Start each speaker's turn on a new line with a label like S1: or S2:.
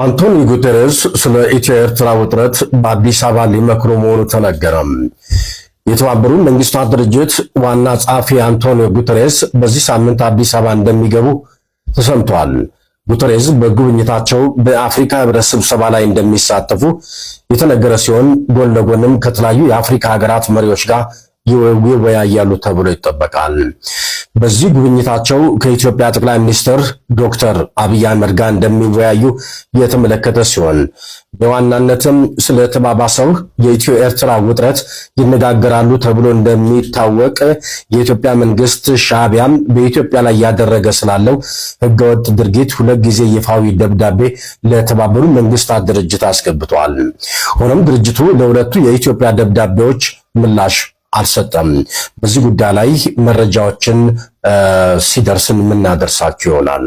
S1: አንቶኒዮ ጉተሬስ ስለ ኢትዮ ኤርትራ ውጥረት በአዲስ አበባ ሊመክሩ መሆኑ ተነገረ። የተባበሩት መንግስታት ድርጅት ዋና ጸሐፊ አንቶኒዮ ጉተሬስ በዚህ ሳምንት አዲስ አበባ እንደሚገቡ ተሰምቷል። ጉተሬዝ በጉብኝታቸው በአፍሪካ ህብረት ስብሰባ ላይ እንደሚሳተፉ የተነገረ ሲሆን፣ ጎን ለጎንም ከተለያዩ የአፍሪካ ሀገራት መሪዎች ጋር ይወያያሉ ተብሎ ይጠበቃል። በዚህ ጉብኝታቸው ከኢትዮጵያ ጠቅላይ ሚኒስትር ዶክተር አብይ አህመድ ጋር እንደሚወያዩ የተመለከተ ሲሆን፣ በዋናነትም ስለተባባሰው የኢትዮ ኤርትራ ውጥረት ይነጋገራሉ ተብሎ እንደሚታወቅ፣ የኢትዮጵያ መንግስት ሻዕቢያም በኢትዮጵያ ላይ ያደረገ ስላለው ህገወጥ ድርጊት ሁለት ጊዜ ይፋዊ ደብዳቤ ለተባበሩት መንግስታት ድርጅት አስገብቷል። ሆኖም ድርጅቱ ለሁለቱ የኢትዮጵያ ደብዳቤዎች ምላሽ አልሰጠም። በዚህ ጉዳይ ላይ መረጃዎችን ሲደርስን የምናደርሳችሁ ይሆናል።